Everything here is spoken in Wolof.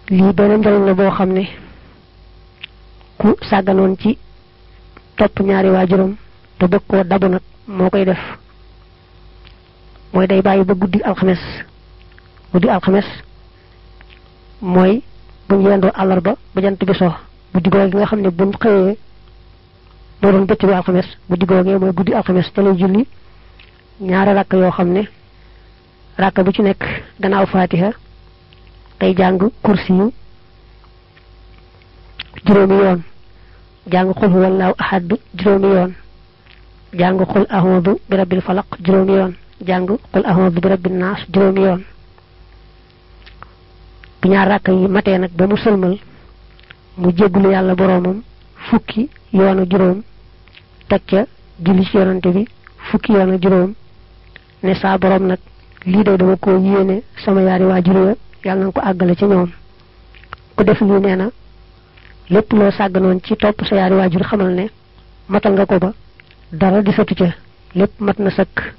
lii beneen njariñ la boo xam ne ku sàgganoon ci topp ñaari waajuram te bëgg koo dabu nag moo koy def mooy day bàyyi ba guddi alxames mooy buñ yendoo àllarba ba jant bi so guddi googu gi nga xam ne buñ xëyee moo doon bëccëgu alxames guddi googee mooy guddi alxames te lay julli ñaari rakk yoo xam ne rakk bu ci nekk gannaaw faatiha tey jàng kursi yu juróomi yoon jàng xul huwallaahu ahad juróomi yoon jàng xul a'uudu bi rabbil falaq juróomi yoon jàng xul a'uudu bi rabbin naas juróomi yoon bu ñaar rakk yi matee nag ba mu sëlmal mu jéggulu yàlla boroomam fukki yoon ak juróom teg ca julli ci yonante bi fukki yoon ak juróom ne saa boroom nag lii de dama ko yéene sama yaari waajur ya yàlla na ko àggale ci ñoom ku def lii nee na lépp loo sàgganoon ci topp sa yaari waajur xamal ne matal nga ko ba dara di satu ca lépp mat na sëkk